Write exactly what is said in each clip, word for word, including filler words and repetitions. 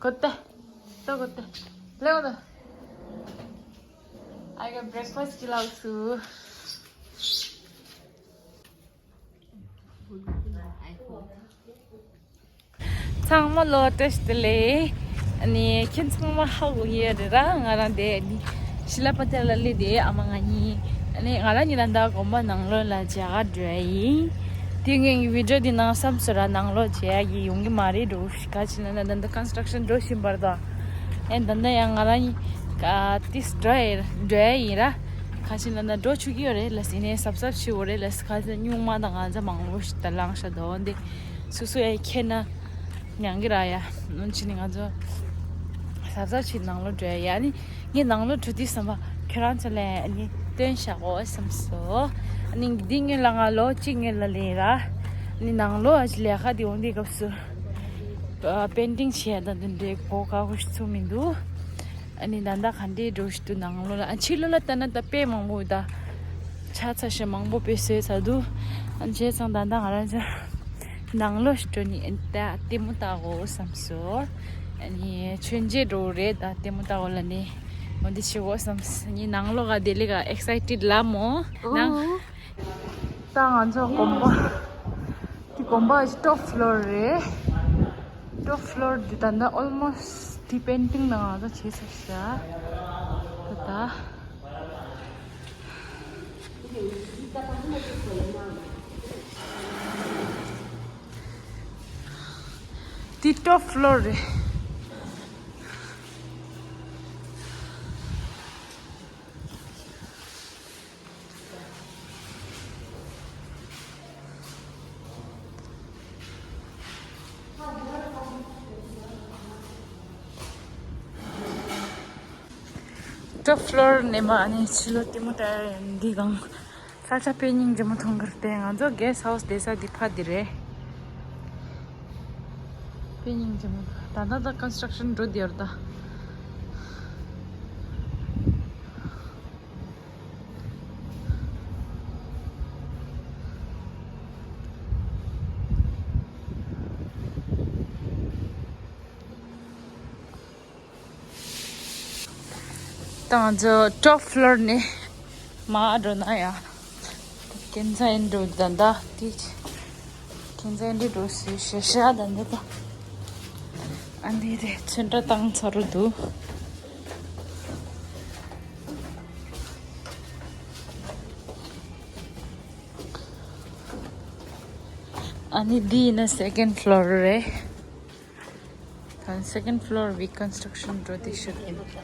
ཁོ་ཏེ། ཏོ་ཁོ་ཏེ། ལེའོ་ཏོ། ཨའི་ག་བྷི་རེག་ཕ་སི་ཊི་ཅི་ལའོ་སུ། ཚང་མ་ལོ་བཀྲ་ཤིས་བདེ་ལེགས། ཨ་ནི་ཁྱེད་ཚང་མ་ཧ་གོ་ཡོད་རེད་ར། ང་རང་དེ་ནི་ཤི་ལ་པ་ཏེ་ལ་ལི་དེ་ཨ་མ་ང་གཉིས། ཨ་ནི་ང་རང་གཉིས་ད་ལྟ་དགོན་པ་ནང་ལོགས་ལ་མཇལ་ཁ་འགྲོ་ཡ་ཡིན། དེ་ངས་བི་ཌི་ཡོ་འདི་ནང་བསམ་སོང་ར། ནང་ལོགས་མཇལ་ཡ་ཡི་ཡོང་གི་མ་རེད་འགྲོ། ག་ཅི་ན་ན་ད་ལྟ་ཀོན་སི་ཊྲག་ཤན་འགྲོ་བཞིན་པར་དོ། ཨེ་ད་ལྟ་ཡང་ང་རང་གཉིས་ཀ་ཏིས་འགྲོ་ཡ་འགྲོ་ཡ་ཡིན་ར། ག་ཅི་ན་ན་འགྲོ་ཆོག་གི་ཡོད་རེད་ལ། ཟིན་ནས་གཟབ་གཟབ་བྱེད་འོ་རེད་ལ། ག་ཅི་སྨྱུག་མ་དང་ང་ཚ་མང་པོ་ཞིག་ད་ལངས་ཤག་དོ་འདི། སོ་སོ་ཡ་ཁྱེར་ན་མྱང་གི་ར་ཡ། ཨ་ནི་ཕྱིན་ནས་ང་ཚོ་གཟབ་གཟབ་བྱེད་ནང་ལོགས་འགྲོ་ཡ་ཡ། ཨ་ནི་ངས་ནང་ལོགས་འགྲོ་དུས་ཙམ་པ་ཁྱོད་རང་ཚོ་ལ་ཨ་ནི་སྟོན་བཞག་གོ་བསམ་སོང་། ཨ་ནི་འདི་སྔོན་ལ་ང་ལོ་གཅིག་སྔོན་ལ་ལས་ར། ཨ་ནི་ནང་ལོགས་ཨ་ཅི་ལས་ཀ་འདི་འོང་དུས་སྐབས་སུ་པེན་ཊིང་བྱས་དང་འདི་འདྲའི་གོ་དཀའ་པོ་ཞིག་ཚུགས་མི་འདུག་ཨ་ནི་ད་ལྟ་ག་འདྲའི་འགྲོ་བཞིན་འདུག་ནང་ལོགས་ལ། ཨ་ཕྱི་ལོགས་ལ་ལྟ་ན་ད་དཔེ་མང་པོ་ད་ཆ་ཚ་ཞིང་མང་པོ་དཔེ་བཟོས་ཚར་འདུག་ཨ་བྱས་ཙང་ད་ལྟ་ང་རང་ཚོ་ནང་ལོགས་ཤིག་འགྲོ་ནི། ཨ་ནི་ད་ལྟད་མོ་ལྟ་དགོས་བསམ་སོང་། ཨ་ནི་མཆོད་མཇལ་འགྲོ་རེད། ད་ལྟད་མོ་ལྟ་དགོས་ལ་ནི་འོ་འདི་བྱེད་དགོས་བསམ་སོང་། ཨ་ནི་ནང་ལོགས་ག་བདེ་ལེགས་ག་ཨེག་སའི་ཊེཌ་ལ་མོ་ནང་། ད་ང་ཚོ་དགོན་པ། འདི་དགོན་པ་ཨ་ཅི་ཊོབ་ཕི་ལོར་རེད། ཊོབ་ཕི་ལོར་འདི་ད་ལྟ་ཨོལ་མོ་སི་ཊི་འདི་པེན་ཊིང་ནང་ང་ཚོ་བྱས་ཚར་ཤག་ད་ལྟ། འདི་ཊོབ་ཕི་ལོར་རེད། ཊོབ་ཕི་ལོར་ནས་མར་ཨ་ནི་ཕྱི་ལོགས་ལྟད་མོ་ལྟ་ཡ་འདི་སྒང་ས་ཆ་དཔེ་སྙིང་རྗེ་མོ་མཐོང་གི་རེད། ང་ཚོ་གེ་སི་ཊི་ཧའུ་སི་བསྡད་ས་འདི་ཕ་འདི་རེད། དཔེ་སྙིང་རྗེ་མོ། ད་ལྟ་ད་ཀོན་སི་ཊྲག་ཤན་འགྲོ་བསྡད་ཡོད་རེད་ད། ད་ང་ཚོ་ཊོབ་ཕི་ལོར་ནས་མར་འགྲོ་ན་ཡ། ཁྱེད་ཚོ་ཡིན་འགྲོ་ད་ད་དེ། ཁྱེད་ཚོ་ཡིན་འགྲོ་ཞེས་ཞེས་ཤ་ད་འདི་ད། ཨ་འདི་རེད། ཚོན་ཁྲ་བཏང་ཚར་འདུག་ཨ་ནི་འདི་ཡིན་ན་སེ་ཀེན་ཌི་ཕི་ལོར་རེད། ད་སེ་ཀེན་ཌི་ཕི་ལོར་རི་ཀོན་སི་ཊྲག་ཤན་འགྲོ་དེ་ཤོད་ཡིན། དེ་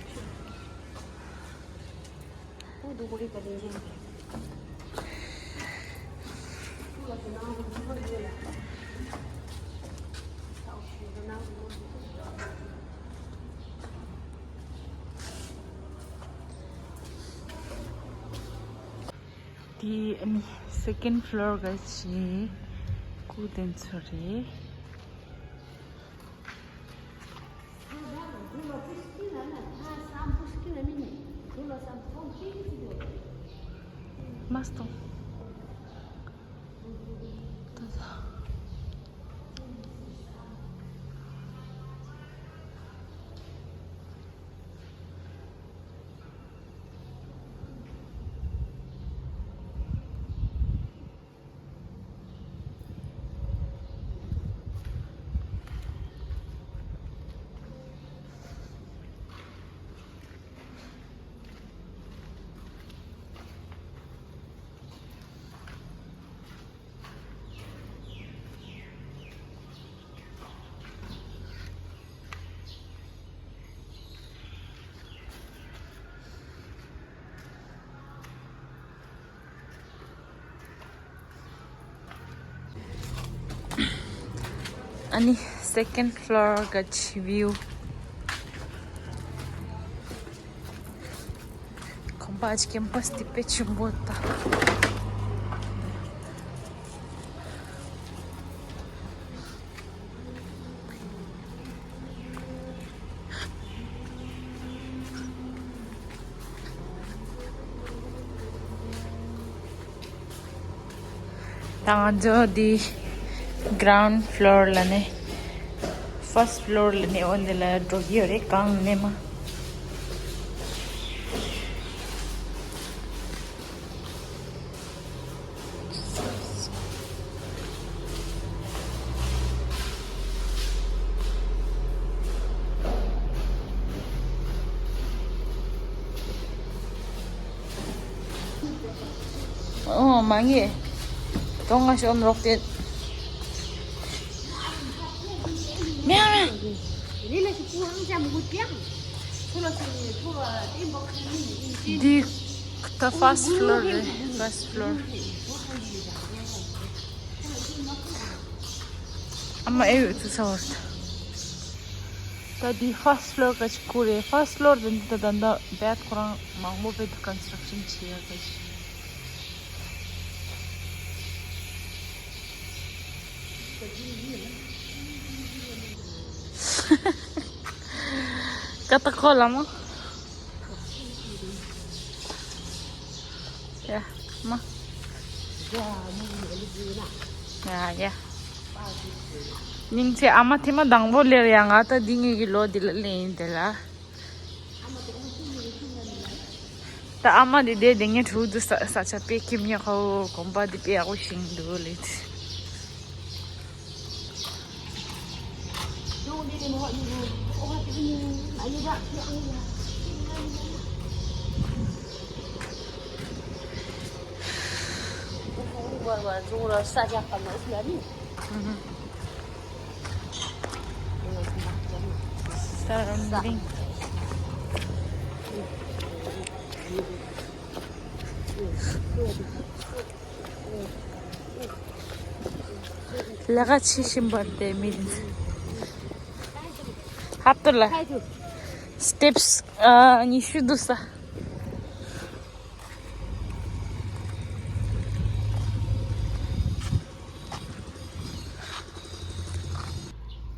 ཨ་ནི་སེ་ཀེན་ཌི་ཕི་ལོར་ག་ཞིག་སྐུ་དེ་ཚོ་རེད། མ་སྟོང་། ད་ད། ཨ་ནི་སེ་ཀེན་ཌི་ཕི་ལོར་ག་ཆི་བིའུ། ཁོམ་པ་ཨ་ཅི་ཀེམ་པ་སི་དེ་དཔེ་ཆེན་པོ་ད། ད་ང་ཚོ་འདི་གྷི་རའུན་ཌི་ཕི་ལོར་ལ་ནས་ ཕར་སི་ཕློར་ལ་ནས་འོ་འདི་ལ་འགྲོ་གི་ཡོད་རེད། གང་ནས་མ། ཨོ་མ་ངེས། གྲོང་ང་ཤོམ་རོགས་ཏེ། མེ་ར། འདི་ད་ཕར་སི་ཕློར་རེད། ཕར་སི་ཕློར། ཨ་མ་ཨེ་ཡོད་ཚུལ་ཚ་བར། ད་འདི་ཕར་སི་ཕློར་ག་ཅིག་ཁུ་རེད། ཕར་སི་ཕློར་དེ་འདི་ད་ད་བེད་ཁོ་རང་མང་པོ་བེད་ཀོན་སི་ཊྲག་ཤན་བྱེད་ཡ་ག་ཅིག་ཀ་ཏ་ཁོ་ལ་མོ། ཡ་མ། ཡ་ཡ། སྙིང་རྗེ། ཨ་མ་ཐེངས་མ་དང་པོ་སླེབས་ཡ། ང་ད་འདི་ངེད་ཀྱི་ལོ་འདི་ལ་སླེབས་ཡིན་དེ་ལ། ད་ཨ་མ་འདི་བསྡད་དེ་ངས་ཕྲུ་གུ་ས་ས་ཆ་དཔེ་ཁྱིམ་ཉག་ཁའོ་གོམ་པ་འདི་དཔེ་ཡག་པོ་ཞིག་འདུག་ལེ། ས་ར་བུན་དིང་། ལས་ཀ་བྱེད་བཞིན་པ་དེ་མི་རེད། ཧབ་ཏུ་ལ་སི་ཊེབ་སི་ཉི་ཤུ་འདུག་ས།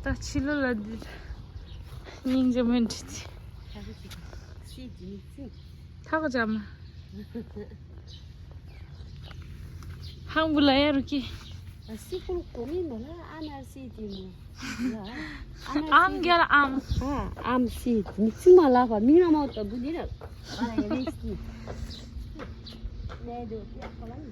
ད་ཕྱི་ལོགས་ལ་འདི་སྙིང་རྗེ་མོ་འདྲི་དེ། ཐག་ཅམ། ཧང་བུ་ལ་ཡ་རུ་ཀི། སི་ཀུལ་གོ་མི་མ་ལ་ཨ་ན་སི་ཏི་མོ། ཨམ་རྒྱལ་ཨམ། ཨམ་སི་ཏི་མི་ཚིག་མ་ལ་བ་མི་ང་མོ་ཏོ་བུ་ནི་ར། ཨ་ཡ་རེ་སི། ནེ་དུ་ཡ་ཁོ་ལ་ནི།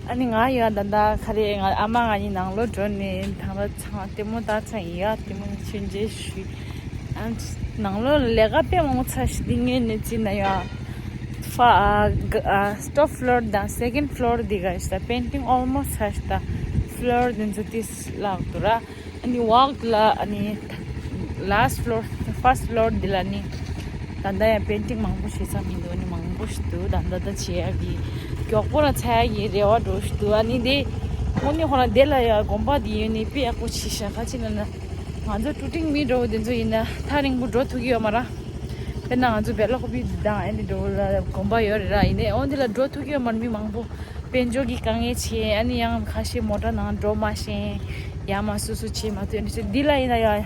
ཨ་ནི་ང་ཡོད་ད་ད་ག་རེ་ང་ཨ་མ་ང་གཉིས་ནང་ལོགས་འགྲོ་ནས་ཐང་ལ་ཚང་ལྟད་མོ་ལྟ་ཚང་ཡིན་ཡ། ལྟད་མོ་མཆོད་མཇལ་ཞུས། ཨ་ནང་ལོགས་ལས་ཀ་དཔེ་མང་པོ་ཚར་ཤི་འདི་ངས་ནས་ཅི་ན་ཡ། ཕ་ཨ་ཨ་སི་ཊོབ་ཕློར་དང་སེ་ཀེན་ཕློར་འདི་ག་ཤི་ད་པེན་ཊིང་ཨོལ་མོ་སི་ཚར་ཤི་ད་ཕློར་འདི་ཚོ་ཏིས་ལག་ཏུ་ར། ཨ་ནི་ཝག་ལ་ཨ་ནི་ལ་སི་ཊི་ཕློར་ཕར་སི་ཊི་ཕློར་འདི་ལ་ནི་ད་ལྟ་ཡང་པེན་ཊིང་མང་པོ་བྱེད་ས་མི་འདུག་ཨ་ནི་མང་པོ་ཞིག་འདུག་ད་ལྟ་ད་བྱེད་ཡག་གི་མགྱོགས་པོ་ར་ཚར་ཡག་གི་རེ་བ་འགྲོ་ཞིག་འདུག་ཨ་ནི་དེ་དངོས་གནས་ཁོ་རང་དེ་ལ་ཡང་དགོན་པ་འདི་ཡོད་ནི་དཔེ་ཡག་པོ་བྱེད་ཤག་ག་ཅི་ལ་ན་ང་ཚོ་ཀྲུ་ཀྲིང་མི་འགྲོ་བོ་དེ་ཚོ་ཡིན་ན་ཐག་རིང་པོ་འགྲོ་ཐུབ་ཀྱི་ཡོད་མ་ར། དཔེར་ན་ང་ཚོ་བེ་ལ་ཀོ་པི་དང་ཨ་ནི་འགྲོ་བོ་ལ་དགོན་པ་ཡོད་རེད་ར། ཡིན་ནའི་འོ་འདི་ལ་འགྲོ་ཐུབ་ཀྱི་ཡོད་མ་ར། མི་མང་པོ། དཔལ་འབྱོར་གྱི་དཀའ་ངལ་ཆེ། ཨ་ནི་ཡང་ཁ་ཤས་མོ་ཊ་ནང་འགྲོ་མ་ཤེས། ཡར་མར་སོ་སོ་བྱེད་མ་ཐུབ། ཨ་ནི་འདི་ལ་ཡིན་ན་ཡང་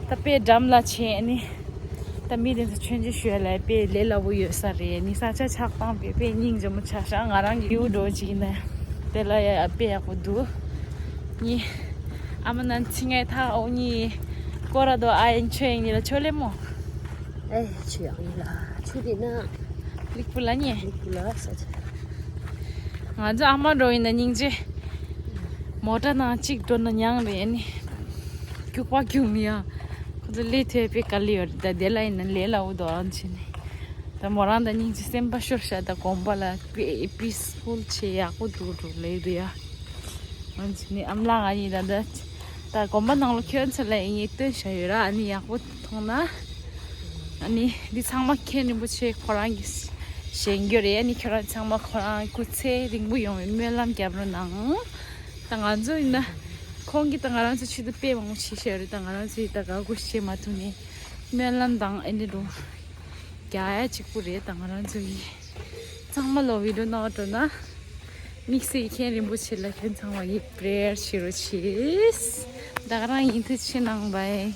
ད་དཔེ་འགྲམ་ལ་ཆེ། ཨ་ནི་ད་མི་དེ་ཚོ་མཆོད་མཇལ་ཞུ་ཡ་ལ་དཔེ་ལས་སླ་པོ་ཡོད་ས་རེད། ཨ་ནི་ས་ཆ་ཆགས་སྟངས་དཔེ་དཔེ་སྙིང་རྗེ་མོ་ཆགས་ཤག་ང་རང་གི་ཡུལ་འགྲོ་ཅིག་ཡིན་ན་དེ་ལ་ཡ་དཔེ་ཡག་པོ་འདུག་ནི་ཨ་མ་ནང་ཚིག་ངའི་ཐག་འོ་ནི་ཀོ་ར་དོ་ཨ་ཡིན་ཆོས་ཡིན་ལ་ཆོ་ལེ་མོ། ཨེ་ཆུ་ཡང་ཡིན་ལ་ཆུ་དེ་ན་ལིག་པུ་ལ་ཉེ། ལིག་པུ་ལ་ས་ཆ། ང་ཚོ་ཨ་མ་འགྲོ་ཡིན་ན་སྙིང་རྗེ། མོ་ཊ་ནང་གཅིག་འགྲོ་ན་མྱངས་རེད་ཨ་ནི། རྒྱུག་པ་རྒྱུག་མི་ཡང་། ཁོ་ཚོ་ལས་ཐོས་པའི་དཀའ་ལས་ཡོད་རེད་ད་དེ་ལ་ཡིན་ན་ལས་སླ་བོ་དོ་རང་བྱས་ནས། ད་མོ་རང་ད་སྙིང་རྗེ་སེམས་པ་ཤོར་ཤག་ད་དགོན་པ་ལ་དཔེ་པིས་ཕུལ་བྱས་ཡག་པོ་འདུག་འགྲོ་ལས་འདུག་ཡ། ང་ཚོ་ནི་ཨམ་ལགས་ང་གཉིས་ད་ལྟ་ད་དགོན་པ་ནང་ལ་ཁྱོད་ཚོ་ལ་ཡིན་ངེས་སྟོན་བྱ་ཡོད་ར། ཨ་ནི་ཡག་པོ་མཐོང་ན་ཨ་ནི་འདི་ཚང་མ་མཁན་རིན་པོ་ཆེ་ཁོ་རང་གིས་བཞེངས་རྒྱུ་རེད། ཨ་ནི་ཁྱོད་རང་ཚང་མ་ཁོ་རང་སྐུ་ཚེ་རིང་པོ་ཡོང་བའི་སྨོན་ལམ་རྒྱབ་རོགས་གནང་། ད་ང་ཚོ་ཡིན་ན་ཁོང་གིས་ད་ང་རང་ཚོ་ཆེད་དུ་དཔེ་མང་པོ་བྱས་བཞག་རེད། ད་ང་རང་ཚོ་ཡིས་ད་དགའ་དགོས་བྱེད་མ་ཐུབ་ནས་སྨོན་ལམ་དང་ཨ་ནི་རུ་རྒྱག་ཡ་གཅིག་པུ་རེད། ད་ང་རང་ཚོ་ཡིས། ཚང་མ་ལོ་བི་ཌིའོ་ནང་འགྲོ་ན། དམིགས་བསལ་མཁན་རིན་པོ་ཆེ་ལ་ཁྱོད་ཚང་མ་གིས་པྲེ་ཡར་བྱེད་རོགས་བྱེད། ད་ག་རང་ཡིན་ཐུགས་ཆེ་གནང་བའི།